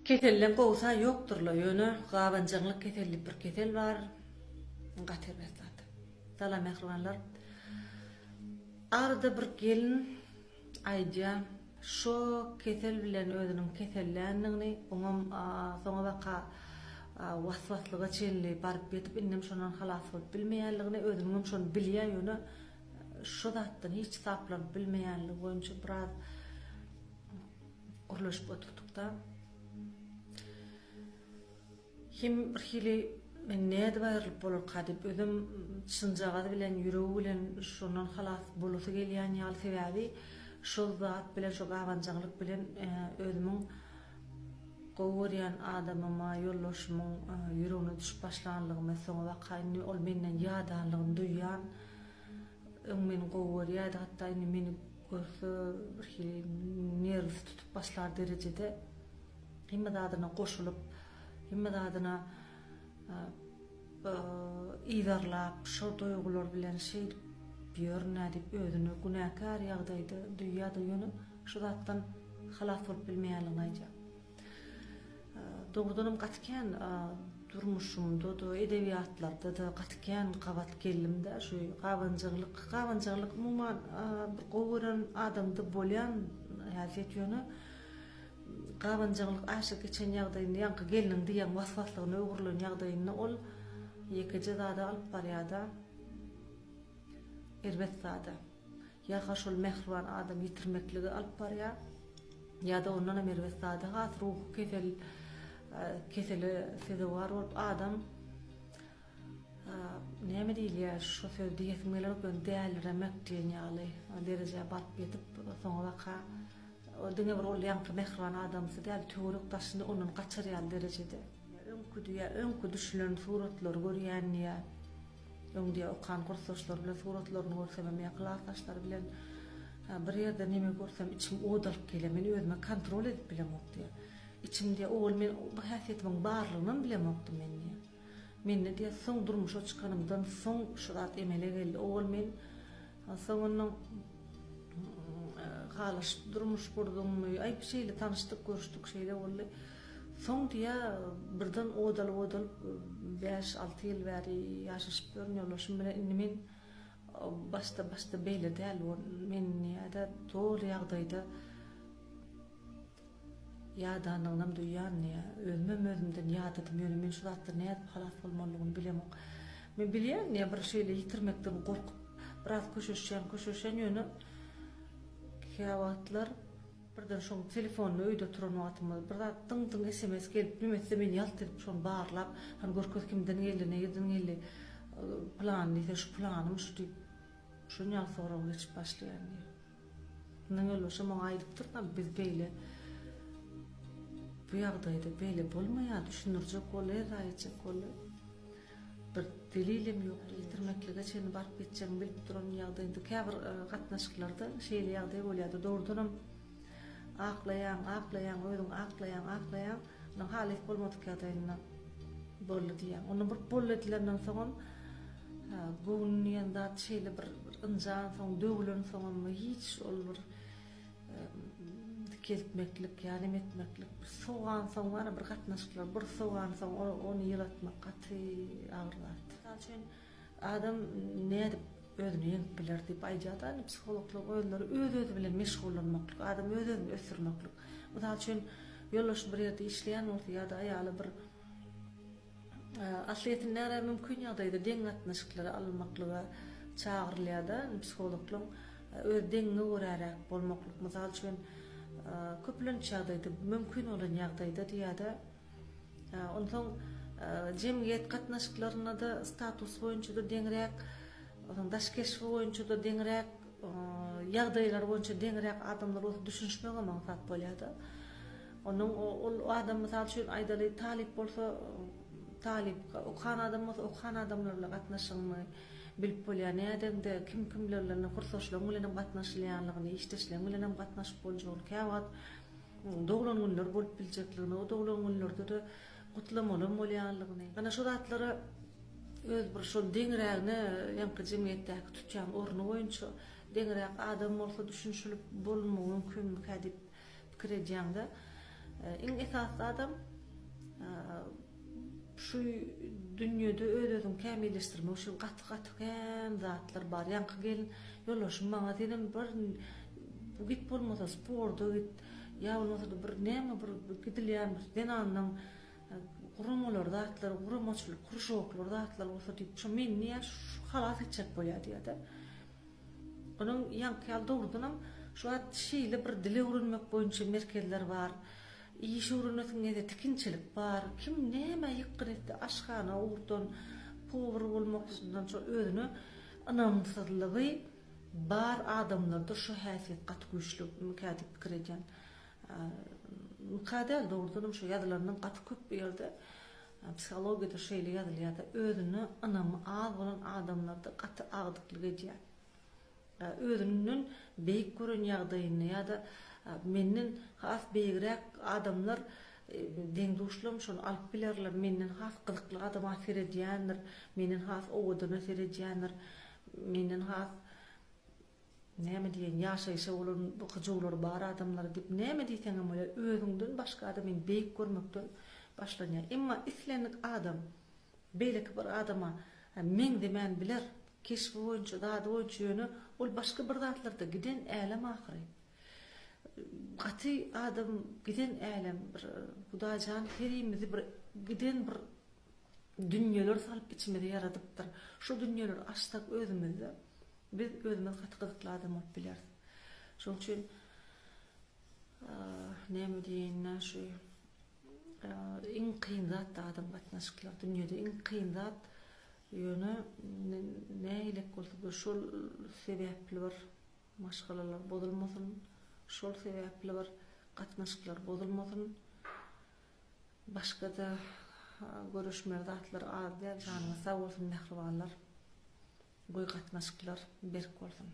Keselden gowsa ýokdurla ýöne gabanjaňlyk kesel diýip bir kesel bar gaty erbet zat. Salam mähribanlar. Arada bir gelin aýdýa şo kesel bilen özüniň keselländigini oňam soňa baka was-waslyga çenli baryp ýetip indem şondan halas bolup bilmeýänligini özüniňem şony bilýä ýöne şo zatdan hiç saplanyp bilmeýänligi boýunça biraz Gürleşip oturdykda hem bir hili men nädip aýrylyp bolarka diýip özem çynjagaz bilen ýüregi bilen şondan halas bolasy gelýän ýaly sebäbi şol zat bilen şo gabanjaňlyk bilen özümiň gowy görýän adamyma ýoldaşymyň ýüregine düşüp başlanlygymy soňabaka indi ol menden ýadanlygyny duýýan Öň meni gowy görýärdi, hatda indi meni görse birhili nerwisi tutup başlar derejede hemme zadyna goşulyp, hemme zadyna yzarlap, şo duýgular bilen şeýdip ýörün-ä diýip özüni günäkär ýagdaýda duýýar-da, ýöne şu zatdan halas bolup bilmeýänligini aýdýar. Dogrudanam gaty kän durmuşymda-da, edebiýatlarda-da gaty kän gabat geldim-de şu gabanjaňlyk. Gabanjaňlyk umuman bir gowy gören adamda bolýan häsiýet ýöne gabanjaňlyk aşa geçen ýagdaýynda ýaňky gelniň diýen was-waslygyna öwrülen ýagdaýynda ol ýekeje zada alyp barýar-da, erbet zada. Ýa-ha şol mähriban adamy ýitirmeklige alyp barýar, ýa-da ondanam erbet zada, has ruhy kesel kesele sezewar bolup adam näme diýilýär, şo sözi diýesim gelenok, ýöne däliremek diýen ýaly derejä baryp ýetip, soňabaka diňe bir ol ýaňky mähriban adamsy däl, töwerek daşyny ondan gaçar ýaly derejede. Öňki diýýär, öňki düşülen suratlary görýän diýýär. Öň diýýär, okan kursdaşlary bilen suratlaryny görsemem ýa klasdaşlary bilen bir ýerde neme görsem içim ot alyp gelýär. Men özüme kontrol edip bilemok diýýär. Içim diýýär, owal men bu häsiýetimiň barlygynam bilemokdym men diýýär. Mende diýýär, soň durmuşa çykanymdan soň şu zat emele geldi. Owal men soňundan halaşyp durmuş gurduňmy? Aý, şeýle tanyşdyk, görüşdik, şeýle boldy. Soň diýýär, birden ot alyp-ot alyp, bäş-alty ýyl bäri ýaşaşyp ýörün ýoldaşym bilen. Indi men başda-başda beýle däl, men diýýär-de, doly ýagdaýda ýadanlygynam duýýan diýýär. Özümem özümden ýadadym, ýöne men şu zatdan nädip halas bolmalydygyny bilemok. Men bilýän diýýär, bir şeýle ýitirmekden gorkup, biraz köşeşýän, köşeşýän, ýöne käwagtlar Birden şoň telefonyny öýde oturan wagtymyz bir zat dyň-dyň sms gelip neme etse men ýalt edip şony barlap, hany görkez kimden geldi, nirden geldi, pylany diýse şu pylanymy şu diýip şon ýaly soraga geçip başlaýan diýýär. Mundan ýoldaşam oňa aýdypdyr-da biz beýle bu ýagdaýda beýle bolmaýar düşündirjek boldy, her zat etjek boldy. Bir delilem ýok, ýitirmeklige çenli baryp ýetjegini bilip duran ýagdaýynda käbir gatnaşyklarda şeýle ýagdaý bolýar-da, dogrudanam aklaýaň, aklaýaň, özüňi aklaýaň, aklaýaň, ondan halys bolmadyk ýagdaýynda boldy diýýäň. Onda bir boldy edilenden soňam göwün diýen zat şeýle bir ynjansoň, döwülensoňam hiç ol bir Dikeltmeklik ýa neme etmeklik bir sowansoň bar bir gatnaşyklar bir sowansoň ony ýylatmak gaty agyr zat. Mysal üçin adam nädip özüni ýeňip biler diýip aýdýar-da indi psihologlar özleri öz-özi bilen meşgullanmaklyk, adam öz-özüni ösdürmeklik. Mysal üçin ýoldaşy bir ýerde işleýän bolsa ýa-da aýaly bir Aslyýetinde mümkin ýagdaýda deň gatnaşyklara alynmaklyga çagyrylýar-da, psihologlaryň öz deňiňe göräräk bolmaklyk, mysal üçin, köplenç ýagdaýda mümkin bolan ýagdaýda diýýär-de, onsoň jemgyýet gatnaşyklarynda-da status boýunça-da deňräk, onsoň daş keşbi boýunça-da deňräk, ýagdaýlary boýunça deňräk adamlar bolsa düşünişmegem aňsat bolýar-da. Onuň ol adam mysal üçin aýdaly talyp bolsa talyp, okan adam bolsa okan adamlar bilen gatnaşygyny bilip bolýar. Nädeňde kim kimler bilen kursdaşlaryň bilen hem gatnaşylýanlygyny, işdeşleriň bilen hem gatnaşyp boljagyny, käwagt doglan günler bolup biljekligini, o doglan günlerde-de gutlamalam bolýanlygyny. Ana şu zatlara öz bir şol deňrägine ýaňky jemgyýetdäki tutýan orny boýunça deňräk adam bolsa düşünişilip bolunmagy mümkinmikä diýip pikir edýäňde. Iň esasy zadam şu dünýede öz-özüňi kämilleşdirmek üçin gaty-gaty kän zatlar bar. Ýaňky gelin ýoldaşym maňa senem bir git bolmasa sporta git, ýa bolmasa-da bir näme bir gidilýän bir zenanlaň guramalar zatlar, guramaçylyk krujoklar zatlar bolsa diýip, şo meni niýe şu halas etjek bolýar diýýär-de. Onuň ýaňky ýaly dogrudanam şu wagt şeýle bir dil öwrenmek boýunça merkezler bar. Iş öwrenesiň gelse tikinçilik bar. Kim nämä ýykgyn etse aşhana ugurdan, powar bolmakdan şo özüne ynamsyzlygy bar adamlarda şu häsiýet gaty güýçlimikä diýip pikir edýän. Myka däl dogrudanam şu ýazylandan gaty köp bu ýerde psihologiýada şeýle ýazylýarda özüne ynamy az bolan adamlarda gaty agdyklyk edýär. Özünden beýik gören ýagdaýynda ýa-da menden has beýigräk adamlar deň-duşlarym şony alyp bilerler, menden has gyzykly adama seredýändir, menden has owadana seredýändir, menden has näme diýeýin, ýaşaýşa bolan hyjuwlary bar adamlara diýip, näme diýseňem bolýar, özüňden başga adamyny beýik görmekden başlanýar. Emma islendik adam beýleki bir adama meňzemän biler, keşbi boýunça, zady boýunça, ýöne ol başga bir zatlarda giden älem ahyry. Gaty adam giden älem, bir Hudaýjan herimizi bir giden bir dünýeler salyp içimize ýaradypdyr. Şo dünýeleri açsak özümizde, Biz özümiz gaty gyzykly adam bolup bileris. Şonuň üçin näme diýeýin-dä şu iň kyn zat adam gatnaşyklary dünýede iň kyn zat ýöne nägilek bolsa-da şol sebäpli bir maşgalalar bozulmasyn, şol sebäpli bir gatnaşyklar bozulmasyn. Başga-da görüşmeli zatlar az däl. Janyňyz sag bolsun mähribanlar. Goý gatnaşyklar berk bolsun.